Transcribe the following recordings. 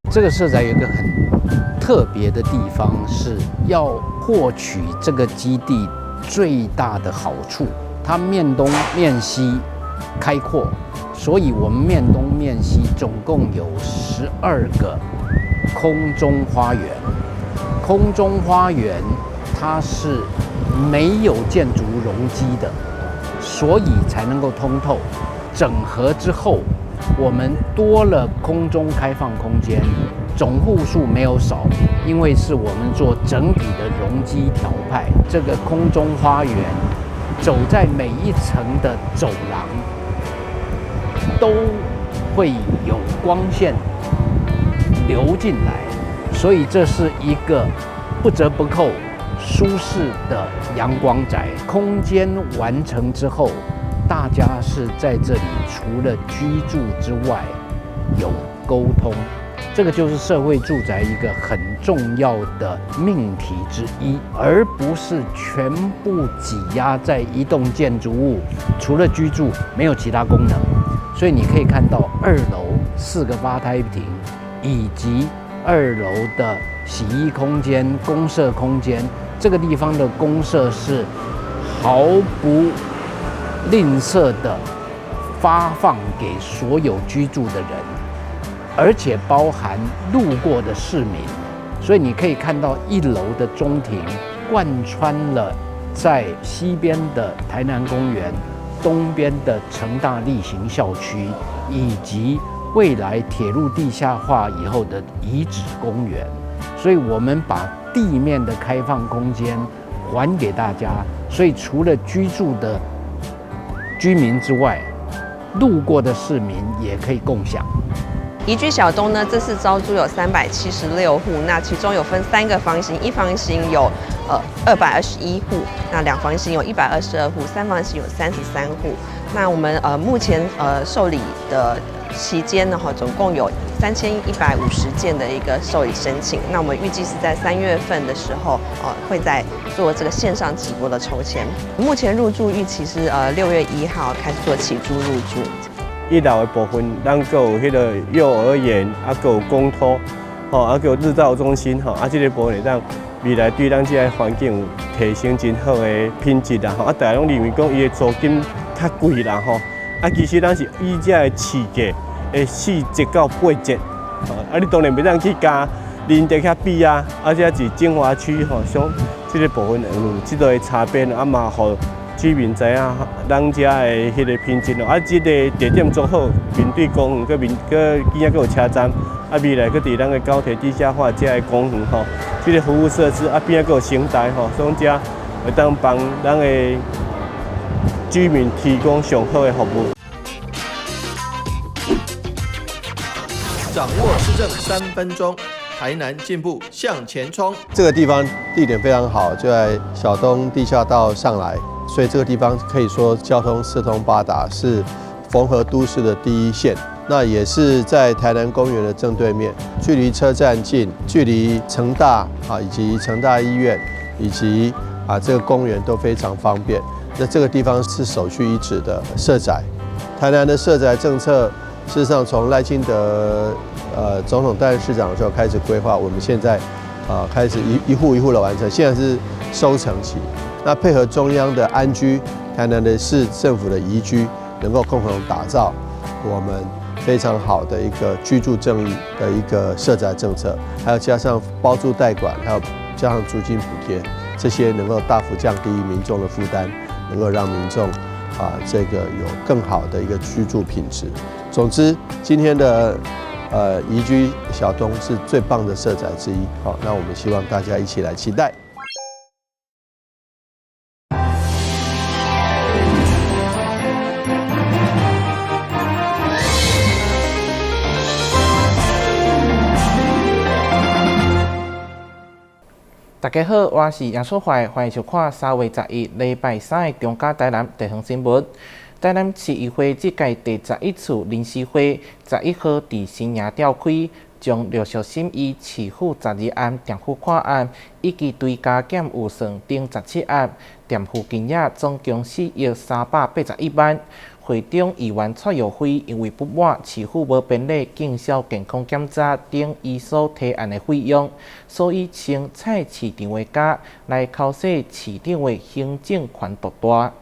這個社宅有一個很特別的地方，是要獲取這個基地最大的好處。它面東面西開闊，所以我們面東面西總共有12個空中花園。空中花園它是沒有建築容積的，所以才能夠通透。整合之後，我們多了空中開放空間，總戶數沒有少，因為是我們做整體的容積調配。這個空中花園走在每一層的走廊，都會有光線流進來，所以這是一個不折不扣舒適的陽光宅。空間完成之後，大家是在這裡除了居住之外，有溝通，這個就是社會住宅一個很重要的命題之一，而不是全部擠壓在一棟建築物，除了居住沒有其他功能。所以你可以看到二樓四個吧台亭，以及二樓的洗衣空間、公設空間，這個地方的公設是毫不吝嗇的發放給所有居住的人，而且包含路過的市民。所以你可以看到一樓的中庭貫穿了在西邊的台南公園、東邊的成大力行校區，以及未來鐵路地下化以後的遺址公園。所以我們把地面的開放空間還給大家。所以除了居住的居民之外，路過的市民也可以共享。宜居小東呢，這次招租有376戶，那其中有分三個房型，一房型有221戶，那兩房型有122戶，三房型有33戶。那我們目前受理的期間呢，哈，總共有3150件的一個受理申請。那我們預計是在3月份的時候，會再做這個線上直播的抽籤。目前入住預期是6月1號開始做起租入住。一樓的部分，咱閣有彼个幼兒園，啊，閣有公托，吼，啊，閣有日照中心，吼，啊，這个部分會當未來對咱這个環境有提升真好的品質啦，吼，啊，大家攏認為講伊的租金較貴啦，吼，啊，其實咱是以這个市價的4折到8折，吼，啊，你當然袂當去佮仁德遐比啊，啊，這是精華區吼，像這个部分有這个差別，啊嘛，予居民知影咱遮的彼个品質咯，啊，這个地點足好，面對公園，閣面閣邊仔閣有車站，啊，未來閣佇咱的高鐵地下化遮的公園吼，這个服務設施啊，邊仔閣有成大吼，所以遮會當幫咱的居民提供上好的服務。掌握市政3分鐘，台南進步向前衝。這個地方地點非常好，就在小東地下道上來。所以這個地方可以說交通四通八達，是縫合都市的第一線。那也是在台南公園的正對面，距離車站近，距離成大啊以及成大醫院以及啊這個公園都非常方便。那這個地方是首屈一指的社宅。台南的社宅政策，事實上從賴清德總統擔任市長的時候開始規劃，我們現在啊開始一戶一戶的完成，現在是收成期。那配合中央的安居，台南的市政府的宜居，能夠共同打造我們非常好的一個居住正義的一個社宅政策，還有加上包租代管，還有加上租金補貼，這些能夠大幅降低民眾的負擔，能夠讓民眾啊這個有更好的一個居住品質。總之，今天的宜居小東是最棒的社宅之一。好，那我們希望大家一起來期待。大家好，我是楊淑懷，歡迎收看3月11禮拜三的中嘉台南地方新聞。台南市議會這屆第11次臨時會11號佇新營召開，將陸續審議市府12案墊付款案，以及追加減預算等17案，墊付金額總共4億381萬。會中議員蔡若輝因為不滿市府無編列警消健康檢查等伊所提案的費用，所以穿菜市場的膠來剾洗市長的行政權獨大。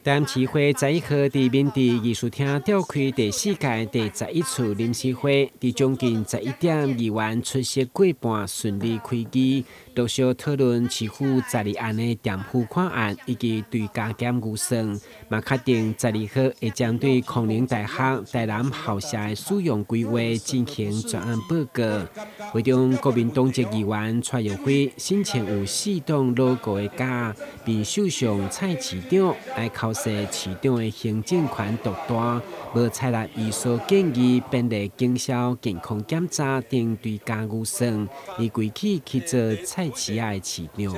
台南市會11號佇民治藝術廳召開第四屆第十一次臨時會，佇將近11點，議員出席過半，順利開議，陸續討論市府十二案的墊付款案以及追加減預算，嘛確定12號會針對康寧大學台南校舍的使用規劃進行專案報告。會中國民黨籍議員蔡若輝聲稱有四擋老舊的膠，並繡上菜市長來剾洗市長的行政權獨大，無採納伊所建議編列警消健康檢查等追加預算，伊規氣去做菜市仔的市長。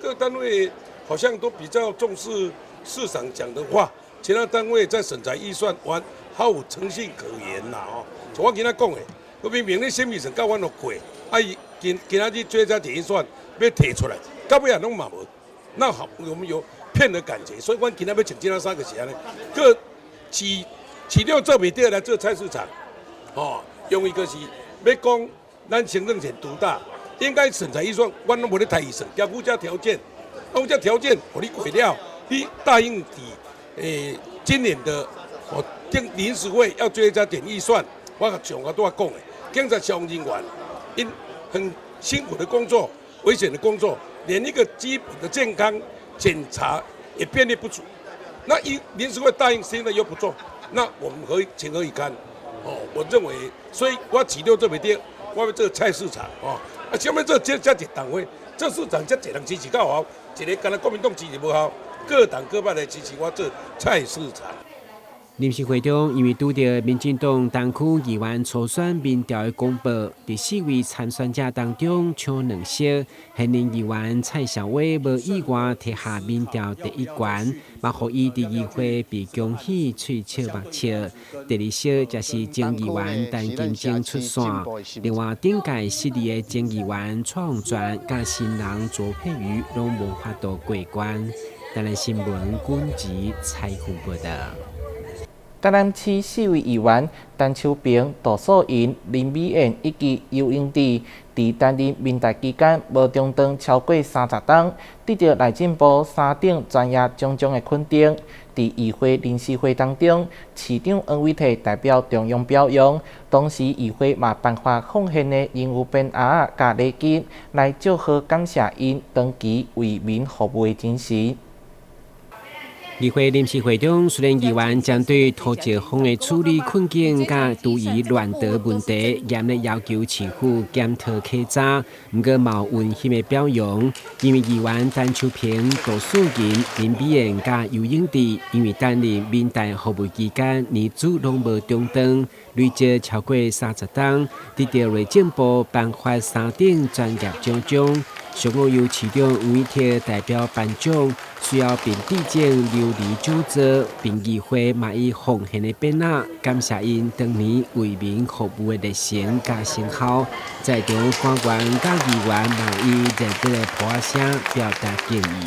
各單位好像都比較重視市長講的話，其他單位在審查預算完毫無誠信可言啦！哦，像我今仔講的，我明明咧審預算到阮都過，啊伊今今仔日追加預算欲提出來，到尾也攏嘛無，那好，我們有騙的感覺，所以阮今仔欲穿這衫就是按呢，各市市長做袂著來做菜市場，哦，用伊就是欲講咱行政權獨大，應該審查預算，阮攏無咧提預算，交附加條件，附加條件，予你過了，你答應佇今年的哦定臨時會要追加點預算，我上個拄仔講的，警察消防人員𪜶很辛苦的工作，危險的工作，連一個基本的健康檢查也便利不足，那一臨時會答應，現在又不做，那我們何情何以堪？哦，我認為，所以我市長做袂著，我欲做菜市場哦，啊，啥物做這這一黨會，這市場遮濟人支持較好，一个干焦國民黨支持無效，各黨各派來支持我做菜市場。臨時會中，因為拄著民進黨東區議員初選民調的公報，佇四位參選者當中搶兩席，現任議員蔡小偉無意外提下民調第一懸，嘛予伊佇議會被恭喜喙笑目笑。第二席則是前議員陳金晶出線，另外頂屆失利的前議員蔡旺全佮新人卓佩瑜攏無法度過關。台南新聞軍籍採訪報道。台南市四位議員陳秋平、杜素瑩、林美燕以及游英智，佇擔任民代期間無中斷超過30冬，得著內政部三等專業獎章的肯定。佇議會臨時會當中，市長黃偉哲代表中央表揚，同時議會嘛頒發奉獻的榮譽匾額佮禮金，來祝賀感謝𪜶長期為民服務的精神。議會臨時會中，雖然議員針對土石方的處理困境佮廚餘亂倒問題，嚴厲要求市府檢討稽查，毋過嘛有溫馨的表揚。因為議員陳秋平、杜素銀、林美燕佮游英智，因為擔任民代服務期間，年資攏無中斷，累積超過30冬，得著內政部頒發三等專業獎章。上午由市長黃偉哲代表頒獎，隨後並致贈琉璃獎座，並議會嘛以奉獻的匾額，感謝𪜶當年為民服務的熱誠佮成效。在場官員佮議員嘛以熱烈的噗仔聲表達敬意。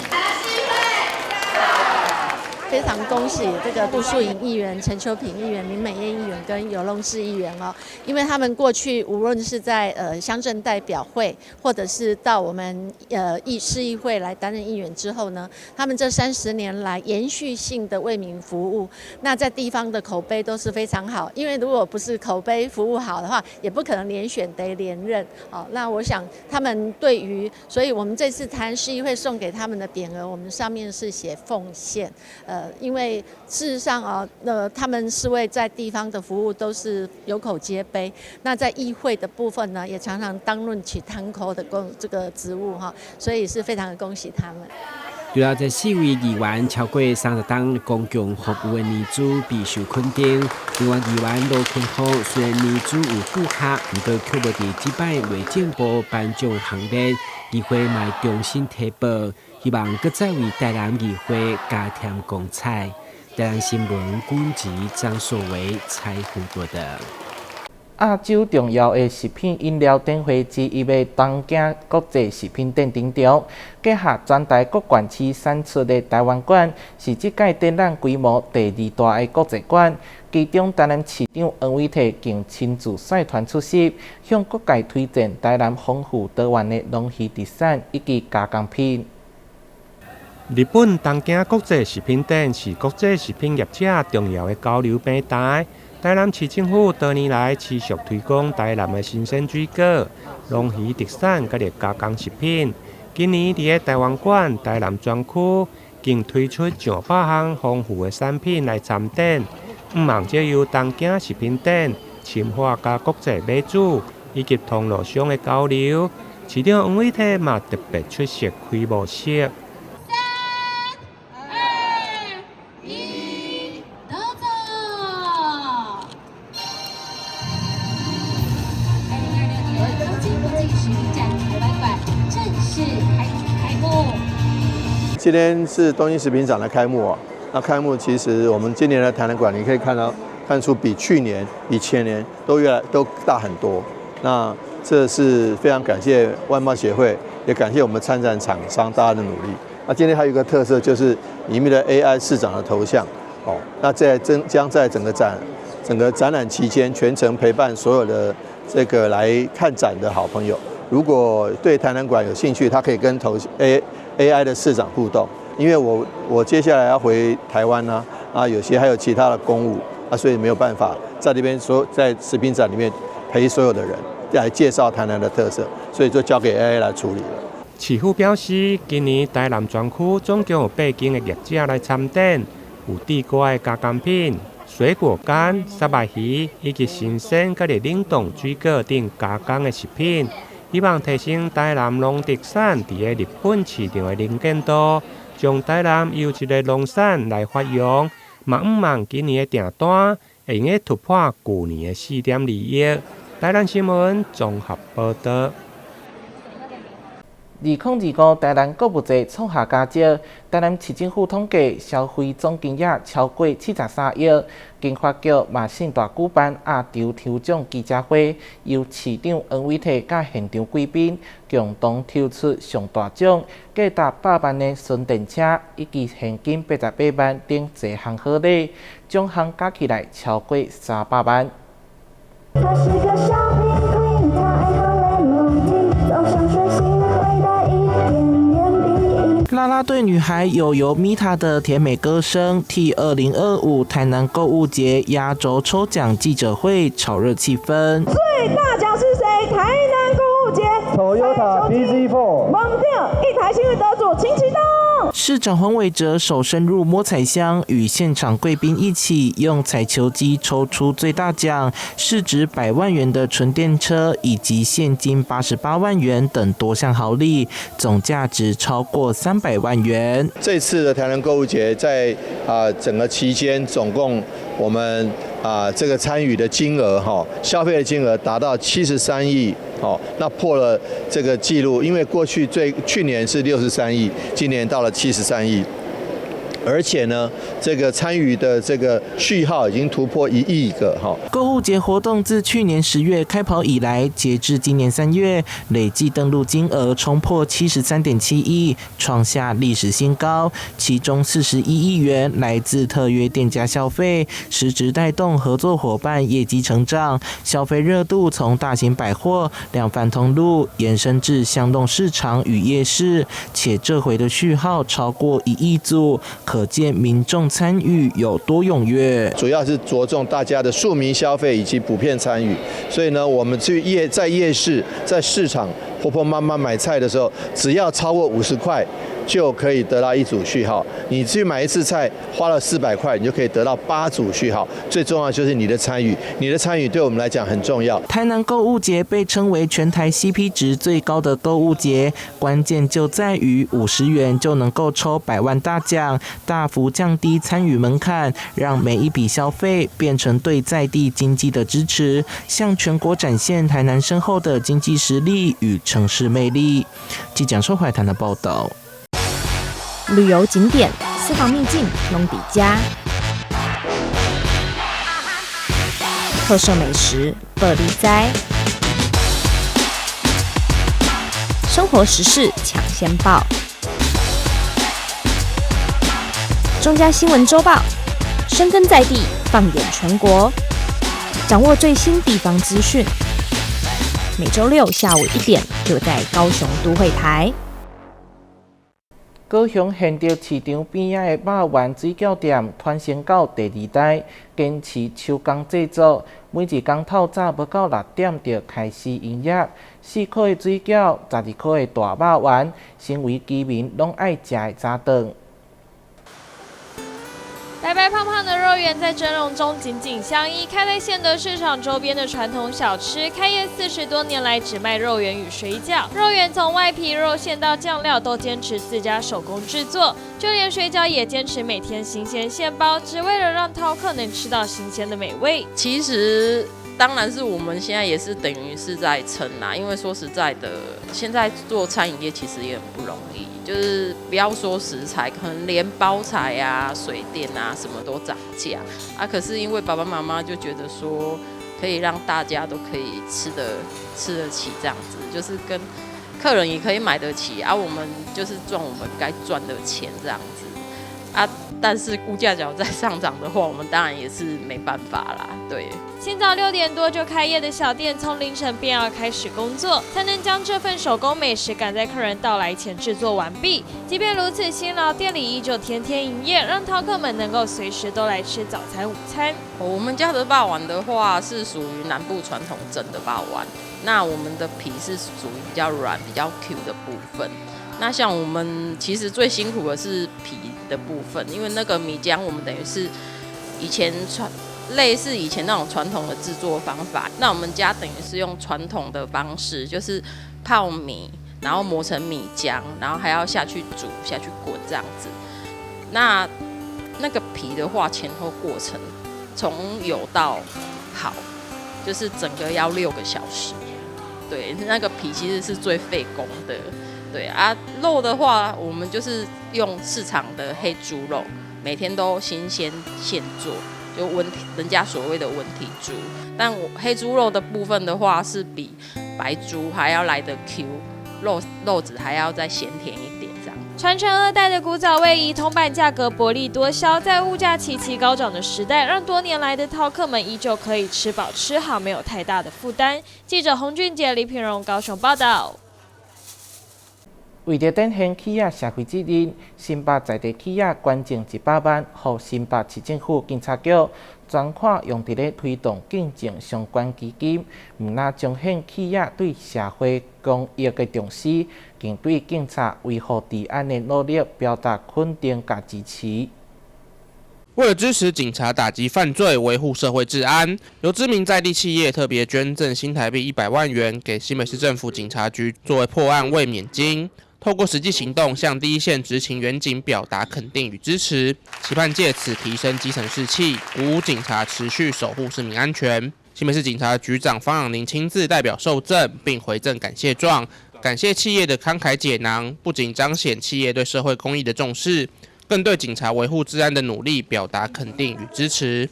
非常恭喜這個杜素瑩議員、陳秋平議員、林美燕議員跟游龍志議員哦，因為他們過去無論是在鄉鎮代表會，或者是到我們議市議會來擔任議員之後呢，他們這30年來延續性的為民服務，那在地方的口碑都是非常好。因為如果不是口碑服務好的話，也不可能連選得連任。哦，那我想他們對於，所以我們這次台南市議會送給他們的匾額，我們上面是寫奉獻，因為事實上啊，他們四位在地方的服務都是有口皆碑。那在議會的部分呢，也常常擔任起窗口的工這個職務哈，所以是非常的恭喜他們。除了這四位議員超過30冬公共服務的年資備受肯定，另外議員羅坤浩雖然年資有符合，毋過卻無佇這擺內政部頒獎行列，議會嘛重新提報，希望閣再為台南議會加添光彩。台南新聞軍籍張碩維採訪報道。亞洲重要的食品飲料展會之一的東京國際食品展登場，閣下全台各縣市產出的台灣館是這屆展覽規模第二大的國際館。其中，台南市長黃偉哲更親自率團出席，向各界推薦台南豐富多元的農漁特產以及加工品。日本東京國際食品展是國際食品業者重要的交流平台。台南市政府多年來持續推廣台南的新鮮水果、農漁特產佮加工食品。今年佇个台灣館台南專區，更推出上百項豐富的產品來參展。向望藉由東京食品展深化佮國際買主以及通路商的交流。市長黃偉哲嘛特別出席開幕式。三、二、一，どうぞ。2026年東京國際食品展台灣館正式開幕。今天是東京食品展的開幕啊。那開幕其實我們今年的台南館，你可以看出比去年、比前年都越來都大很多。那這是非常感謝外貿協會，也感謝我們參展廠商大家的努力。那今天還有一個特色，就是裡面的 AI 市長的頭像哦。那在將在整個展覽期間，全程陪伴所有的這個來看展的好朋友。如果對台南館有興趣，他可以跟頭 AI 的市長互動。因為我接下來要回台灣呢，啊，有些還有其他的公務啊，所以沒有辦法在這邊說在食品展裡面陪所有的人來介紹台南的特色，所以就交給 AI 來處理了。市府表示，今年台南專區總共有八間的業者來參展，有地瓜的加工品、水果乾、虱目魚以及新鮮佮冷凍水果等加工的食品，希望提升台南農特產佇个日本市場的能見度，將台南優質的農產來發揚，嘛向望今年的訂單會用得突破舊年的4.2億。台南新聞綜合報導。2025台南購物節創下佳績，台南市政府統計消費總金額超過73億。經發局嘛盛大舉辦亞洲抽獎記者會，由市長黃偉哲佮現場貴賓共同抽出上大獎，價值100萬的純電車以及現金88萬等濟項好禮，獎項加起來超過300萬。她是個 shopping queen，她愛喝檸檬茶，早上睡醒會帶一點點鼻音。啦啦隊女孩悠悠米塔的甜美歌聲，替2025台南購物節壓軸抽獎記者會炒熱氣氛。最大獎是誰？台南購物節 Toyota bZ4，蒙定一台幸運得主，請啟動。市長黃偉哲手伸入摸彩箱，與現場貴賓一起用彩球機抽出最大獎，市值百萬元的純電車以及現金88萬元等多項好禮，總價值超過300萬元。這次的台南購物節在整個期間，總共我們這個參與的金額哈，消費的金額達到73億。哦，那破了這個紀錄，因為過去去年是63億，今年到了七十三億，而且呢，這個參與的這個序號已經突破1億個哈。購物節活動自去年10月開跑以來，截至今年3月，累計登錄金額衝破73.7億，創下歷史新高。其中41億元來自特約店家消費，實質帶動合作夥伴業績成長。消費熱度從大型百貨、量販通路延伸至巷弄市場與夜市，且這回的序號超過1億組，可見民眾參與有多踴躍。主要是着重大家的庶民消費以及普遍參與，所以呢，我們去在夜市、在市場，婆婆媽媽買菜的時候，只要超過50塊，就可以得到一組序號。你去買一次菜，花了400塊，你就可以得到8組序號。最重要就是你的參與，你的參與對我們來講很重要。台南購物節被稱為全台 CP 值最高的購物節，關鍵就在於50元就能夠抽百萬大獎，大幅降低參與門檻，讓每一筆消費變成對在地經濟的支持，向全國展現台南深厚的經濟實力與城市魅力。記者收懷談的報道。旅遊景點、私房秘境攏佇遮，特色美食報你知，生活時事搶先報，中嘉新聞週報，深耕在地，放眼全國，掌握最新地方資訊。每週六下午1點，就在高雄都會台。高雄現德市場邊仔的肉圓水餃店傳承到第二代，堅持手工製作，每一工透早無到6點就開始營業。4箍的水餃，12箍的大肉圓，成為居民攏愛食的早頓。白白胖胖的肉圓在蒸籠中緊緊相依，開在憲德市場周邊的傳統小吃，開業40多年來只賣肉圓與水餃。肉圓從外皮、肉餡到醬料都堅持自家手工製作，就連水餃也堅持每天新鮮現包，只為了讓饕客能吃到新鮮的美味。其實當然是我們現在也是等於是在撐啦，因為說實在的，現在做餐飲業其實也很不容易。就是不要說食材，可能連包材啊、水電啊什麼都漲價啊。可是因為爸爸媽媽就覺得說，可以讓大家都可以吃得起這樣子，就是跟客人也可以買得起啊。我們就是賺我們該賺的錢這樣子啊。但是物價只要在上漲的話，我們當然也是沒辦法啦。對。清早6點多就開業的小店，從凌晨便要開始工作，才能將這份手工美食趕在客人到來前製作完畢。即便如此辛勞，店裡依舊天天營業，讓饕客們能夠隨時都來吃早餐、午餐。我們家的肉圓的話，是屬於南部傳統蒸的肉圓，那我們的皮是屬於比較軟、比較 Q 的部分。那像我們其實最辛苦的是皮的部分，因為那個米漿我們等於是以前傳類似以前那種傳統的製作方法，那我們家等於是用傳統的方式，就是泡米，然後磨成米漿，然後還要下去煮、下去滾這樣子。那個皮的話，前後過程從有到好，就是整個要6個小時。對，那個皮其實是最費工的。對啊，肉的話，我們就是用市場的黑豬肉，每天都新鮮現做，就溫體，人家所謂的溫體豬。但我黑豬肉的部分的話，是比白豬還要來得 Q，肉質還要再鮮甜一點。這樣。傳承二代的古早味，以銅板價格薄利多銷，在物價齊齊高漲的時代，讓多年來的饕客們依舊可以吃飽吃好，沒有太大的負擔。記者洪俊傑、李品榮高雄報道。為著展現企業社會責任，新北在地企業捐贈100萬，予新北市政府警察局，專款用佇咧推動警政相關基金，毋但彰顯企業對社會公益的重視，更對警察維護治安的努力表達肯定佮支持。為了支持警察打擊犯罪、維護社會治安，由知名在地企業特別捐贈新台幣100萬元給新北市政府警察局作為破案慰勉金。透過實際行動向第一線執勤員警表達肯定與支持，期盼借此提升基層士氣，鼓舞警察持續守護市民安全。新北市警察局長方朗寧親自代表受贈，並回贈感謝狀，感謝企業的慷慨解囊，不僅彰顯企業對社會公益的重視，更對警察維護治安的努力表達肯定與支持。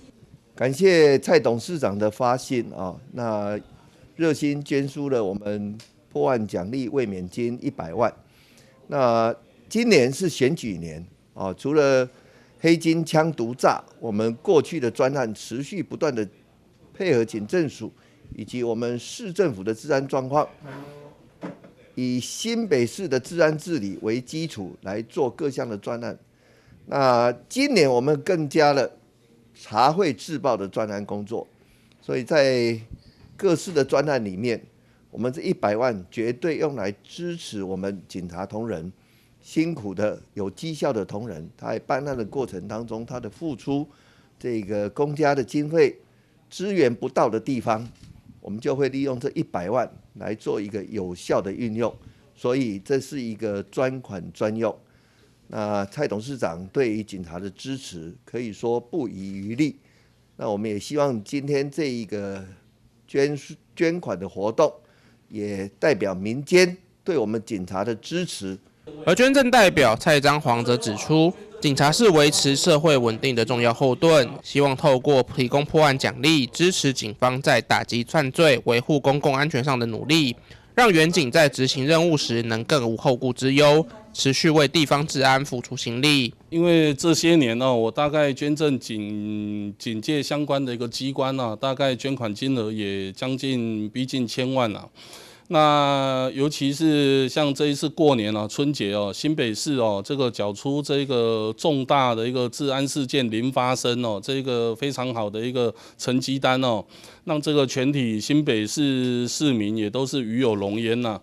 感謝蔡董事長的發心啊，那熱心捐輸了我們破案獎勵慰勉金100萬。那今年是選舉年啊，除了黑金槍毒詐，我們過去的專案持續不斷的配合警政署以及我們市政府的治安狀況，以新北市的治安治理為基礎來做各項的專案。那今年我們更加了查賄制暴的專案工作，所以在各式的專案裡面，我們這100萬絕對用來支持我們警察同仁辛苦的有績效的同仁，他在辦案的過程當中，他的付出，這個公家的經費資源不到的地方，我們就會利用這一百萬來做一個有效的運用，所以這是一個專款專用。那蔡董事長對於警察的支持可以說不遺餘力。那我們也希望今天這一個捐款的活動，也代表民間對我們警察的支持。而捐贈代表蔡彰煌則指出，警察是维持社会稳定的重要后盾，希望透过提供破案奖励，支持警方在打击犯罪、维护公共安全上的努力，让员警在执行任务时能更无后顾之忧，持续为地方治安付出心力。因为这些年呢，我大概捐赠警界相关的一个机关呢，大概捐款金额也将近逼近千万了。那尤其是像这一次过年啊，春节哦，新北市哦，这个缴出这个重大的一个治安事件零发生哦，这个非常好的一个成绩单哦，让这个全体新北市市民也都是与有荣焉呐。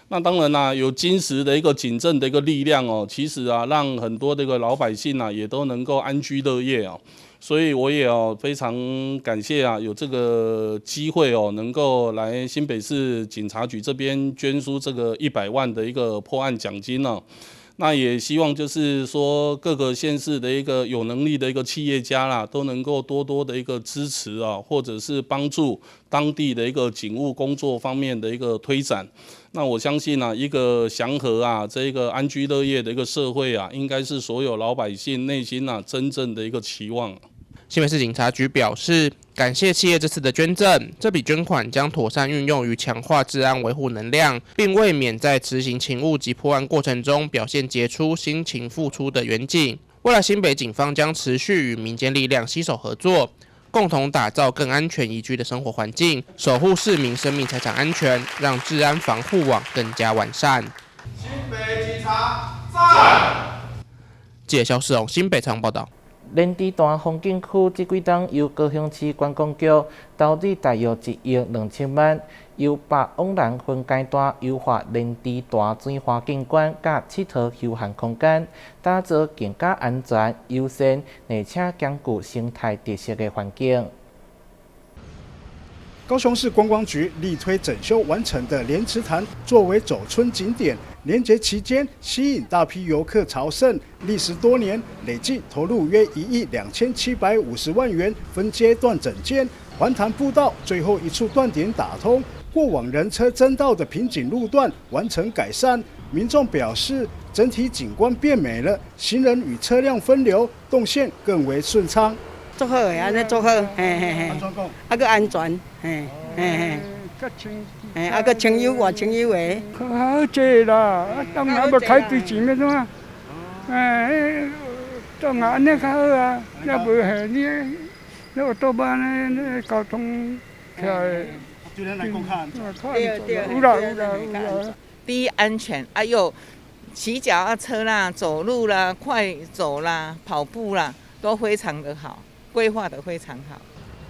那当然啦，有坚实的一个警政的一个力量哦，其实啊，让很多这个老百姓啊，也都能够安居乐业哦。所以我也哦非常感谢啊，有这个机会哦，能够来新北市警察局这边捐出这个100万的一个破案奖金哦。那也希望就是说各个县市的一个有能力的一个企业家啦，都能够多多的一个支持啊，或者是帮助当地的一个警务工作方面的一个推展。那我相信呢，一个祥和啊，这个安居乐业的一个社会啊，应该是所有老百姓内心啊真正的一个期望。新北市警察局表示，感谢企业这次的捐赠，这笔捐款将妥善运用于强化治安维护能量，并慰勉在执行勤务及破案过程中表现杰出、辛勤付出的员警。未来新北警方将持续与民间力量携手合作，共同打造更安全宜居的生活环境，守护市民生命财产安全，让治安防护网更加完善。新北警察赞！记者萧世荣新北场报道。莲池潭风景区这几冬由高雄市观光局投入大约1亿2千万，由北往南分阶段优化莲池潭水花景观佮𨑨迌休闲空间，打造更加安全、悠闲，而且兼具生态特色的环境。高雄市观光局力推整修完成的莲池潭作为走春景点，年节期间吸引大批游客朝圣。历时多年，累计投入约1亿2750万元，分阶段整建环潭步道，最后一处断点打通，过往人车争道的瓶颈路段完成改善。民众表示，整体景观变美了，行人与车辆分流，动线更为顺畅。足好的，按呢足好，嘿嘿嘿，啊，阁安全，嘿嘿嘿，嘿，啊，阁清幽偌清幽的。较好济啦，啊，当然欲开对钱欲怎？哎，当然按呢较好啊，也无系你，你有倒班呢，那交通起来。对咱来讲较安全。对对，有啦有啦有啦。第一安全，啊又骑脚踏车啦、走路啦、快走啦、跑步啦，都非常的好。规划得非常好。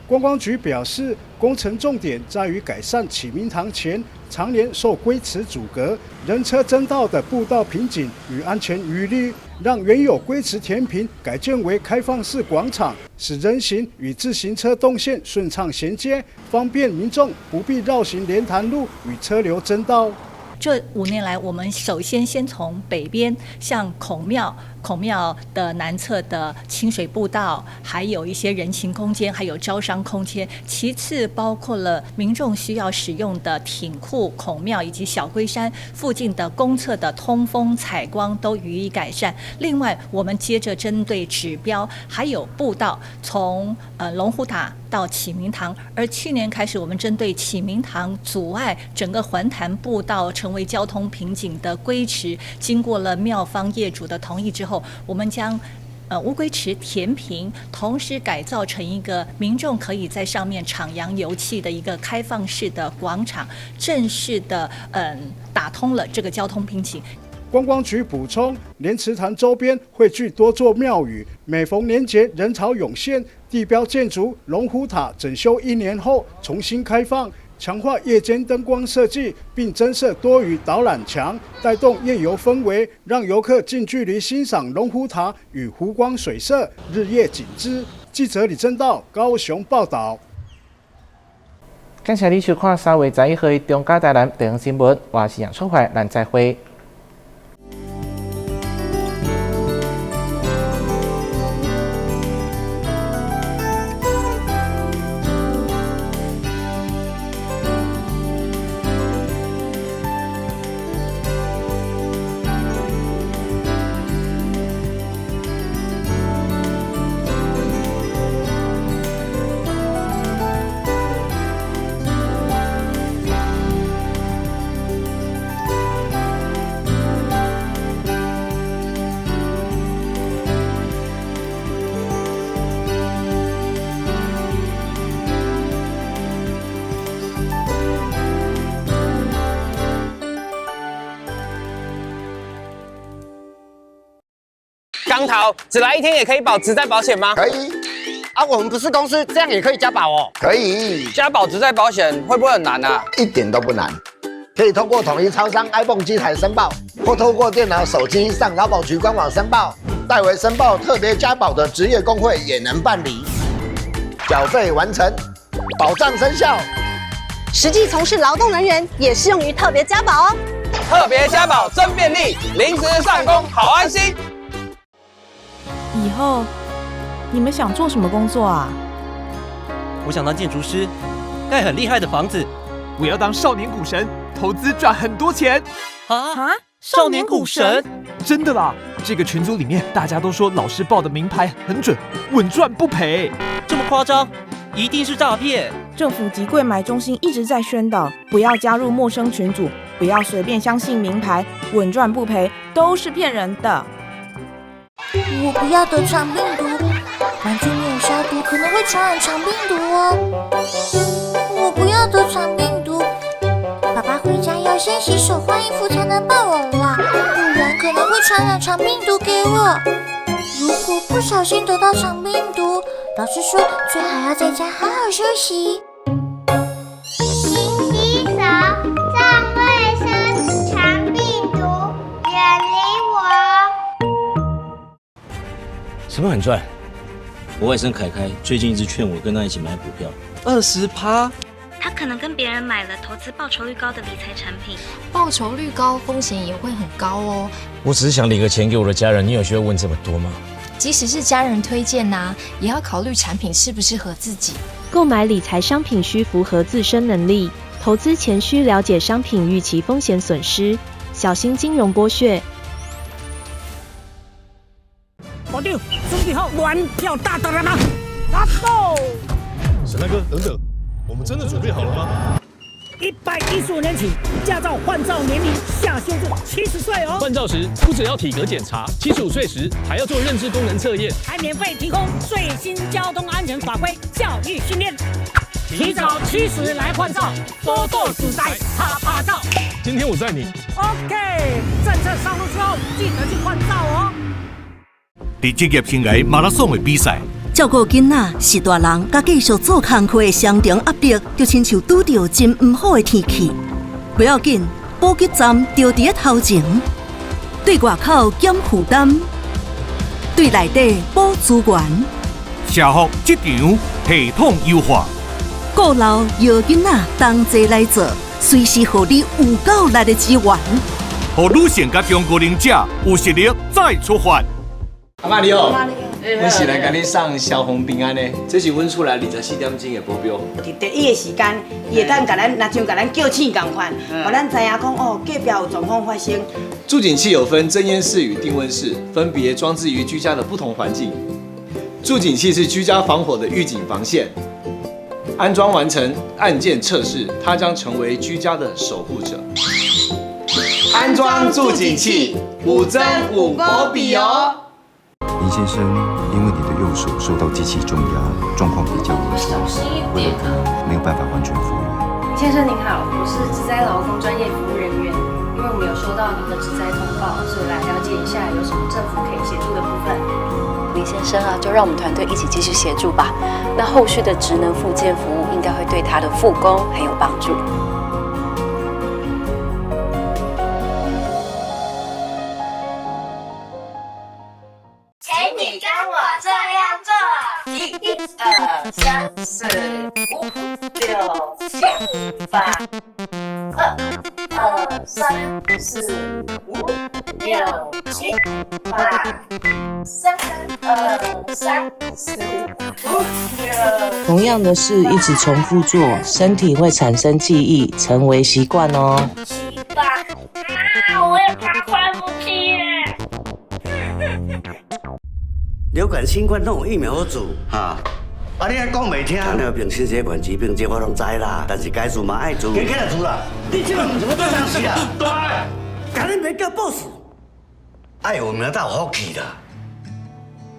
观光局表示，工程重点在于改善启明堂前常年受龟池阻隔、人车争道的步道瓶颈与安全疑虑，让原有龟池填平改建为开放式广场，使人行与自行车动线顺畅衔接，方便民众不必绕行莲潭路与车流争道。这5年来，我们首先先从北边，像孔庙、孔庙的南侧的清水步道，还有一些人行空间，还有招商空间。其次，包括了民众需要使用的挺库、孔庙以及小龟山附近的公厕的通风、采光都予以改善。另外，我们接着针对指标，还有步道，从龙虎塔到启明堂。而去年开始，我们针对启明堂阻碍整个环潭步道成为交通瓶颈的龟池，经过了庙方业主的同意之后，我们将乌龟池填平，同时改造成一个民众可以在上面徜徉游憩的一个开放式的广场，正式的打通了这个交通瓶颈。观光局补充，莲池潭周边汇聚多座庙宇，每逢年节人潮涌现，地标建筑龙虎塔整修一年后重新开放。强化夜间灯光设计，并增设多语导览墙，带动夜游氛围，让游客近距离欣赏龙虎塔与湖光水色、日夜景致。记者李正道高雄报道。感谢你收看3月11号的中嘉台南地方新闻，我是杨淑怀，咱再会。港桃只来一天也可以保职灾保险吗？可以。啊，我们不是公司，这样也可以加保哦。可以。加保职灾保险会不会很难啊？一点都不难，可以通过统一超商 iPhone 机台申报，或透过电脑、手机上劳保局官网申报，代为申报特别加保的职业工会也能办理。缴费完成，保障生效。实际从事劳动人员也适用于特别加保哦。特别加保真便利，临时上工好安心。以后你们想做什么工作啊？我想当建筑师，盖很厉害的房子。我要当少年股神，投资赚很多钱。啊！少年股神？真的啦！这个群组里面大家都说老师报的明牌很准，稳赚不赔。这么夸张？一定是诈骗！政府及柜买中心一直在宣导，不要加入陌生群组，不要随便相信明牌，稳赚不赔都是骗人的。我不要得肠病毒，玩具没有消毒可能会传染肠病毒哦。我不要得肠病毒，爸爸回家要先洗手换衣服才能抱我啦，不然可能会传染肠病毒给我。如果不小心得到肠病毒，老师说最好要在家好好休息。勤洗手，重卫生，肠病毒远离我。什么很赚？我外甥凯凯最近一直劝我跟他一起买股票，20%。他可能跟别人买了投资报酬率高的理财产品，报酬率高，风险也会很高哦。我只是想领个钱给我的家人，你有需要问这么多吗？即使是家人推荐呐，也要考虑产品适不适合自己。购买理财商品需符合自身能力，投资前需了解商品预期风险损失，小心金融剥削。部长，准备好玩票大的了吗？Let's go！沈大哥，等等，我们真的准备好了吗？115年起，驾照换照年龄下修至70岁哦。换照时不只要体格检查，75岁时还要做认知功能测验，还免费提供最新交通安全法规教育训练。提早70来换照，多多自在趴趴造。今天我载你。 OK，政策上路之后，记得去换照哦。伫职业生涯马拉松的比赛，照顾囡仔是大人佮继续做工课的双重压力，就亲像拄著真毋好的天气。不要紧，补给站就伫咧头前，对外口减负担，对内底补资源。社福职场系统优化，顾老摇囡仔同齐来做，随时予你有够力的支援，予女性佮中高龄者有实力再出发。阿嬤你好，阮是来共你送消防平安的，这是阮厝内24点钟的保镖。伫第一个时间，伊会当共咱，若像共咱叫醒仝款，予咱知影讲哦，隔壁有状况发生。住警器有分增烟室与定温室，分别装置于居家的不同环境。住警器是居家防火的预警防线，安装完成按键测试，它将成为居家的守护者。安装住警器，五增五保比哦。林先生，因为你的右手受到机器重压，状况比较严重，未来可能没有办法完全复原。林先生您好，我是职灾劳工专业服务人员，因为我们有收到您的职灾通报，所以来了解一下有什么政府可以协助的部分。林先生啊，就让我们团队一起继续协助吧。那后续的职能复健服务应该会对他的复工很有帮助。请你跟我这样做：一、二、三、四、五、六、七、八。二、二、三、四、五、六、七、八。三、二、三、四、五、六。同样的事一直重复做，身体会产生记忆，成为习惯哦。七、八，啊！我要爬快扶梯耶！流感、新冠拢有疫苗好做哈。啊，你还讲袂听？糖尿病、心血管疾病，这我拢知啦。但是该做嘛爱做。加起来做啦！你这个毋是欲对人死啊？对。共恁爸叫 boss，爱有名才有福气啦。